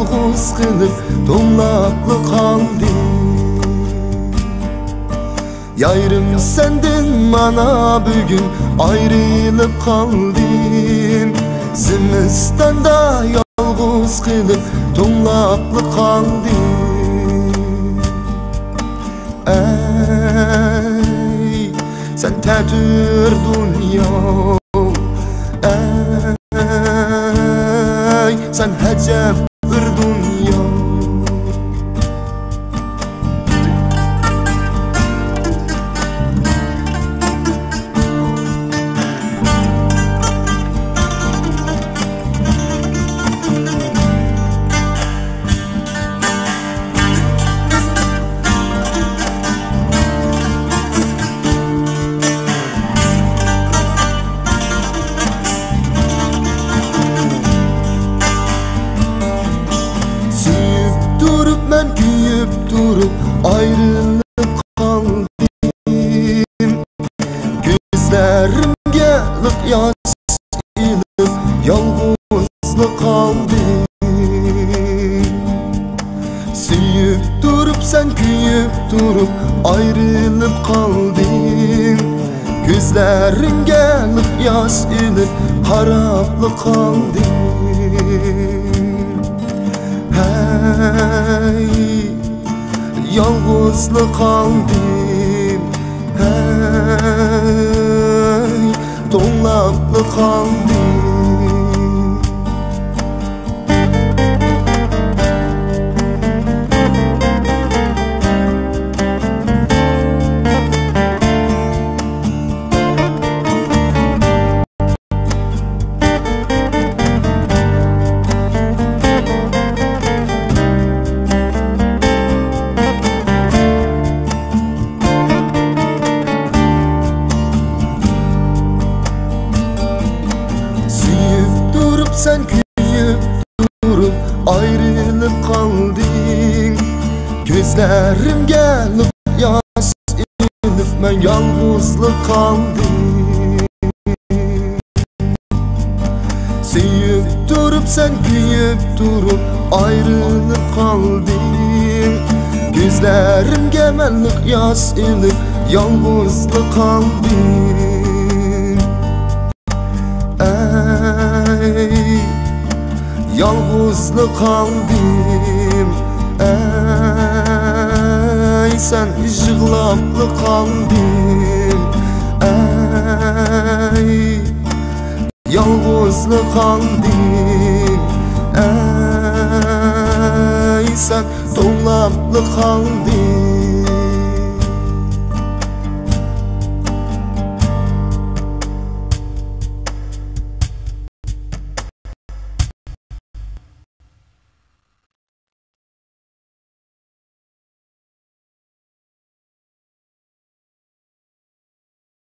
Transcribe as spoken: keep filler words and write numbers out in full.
يالغۇز قېلىپ، توڭلاپلا قالدىم. يارىم سەندىن مانا بۈگۈن ئايرىلىپ قالدىم. زىمىستاندا يالغۇز قېلىپ، توڭلاپلا قالدىم. ئەي، سەن تەتۈر دۇنيا، ئەي، سەن ئەجەب بىر دۇنيا. سۆيۈپ تۇرۇپ مەن كۆيۈپ تۇرۇپ ئايرىلىپ قالدىم. كۆزلىرىمگە لىق ياش ئېلىپ يالغۇزلا قالدىم. سۆيۈپ تۇرۇپ سەن كۆيۈپ تۇرۇپ ئايرىلىپ قالدىم. كۆزلىرىمگە لىق ياش ئېلىپ قاراپلا قالدىم. ھەي، يالغۇزلا قالدىم، ھەي، توڭلاپلا قالدىم. سۆيۈپ تۇرۇپ سەن كۆيۈپ تۇرۇپ ئايرىلىپ قالدىڭ. كۆزلىرىمگە لىق ياش ئېلىپ مەن يالغۇزلا قالدىم. سۆيۈپ تۇرۇپ سەن كۆيۈپ تۇرۇپ ئايرىلىپ قالدىم. كۆزلىرىمگە مەن لىق ياش ئېلىپ يالغۇزلا قالدىم. ئەي، يالغۇزلا قالدىم. ئەي، سەن يىغلاپلا قالدىم. ئەي، يالغۇزلا قالدىم. ئەي، سەن توڭلاپلا قالدىم.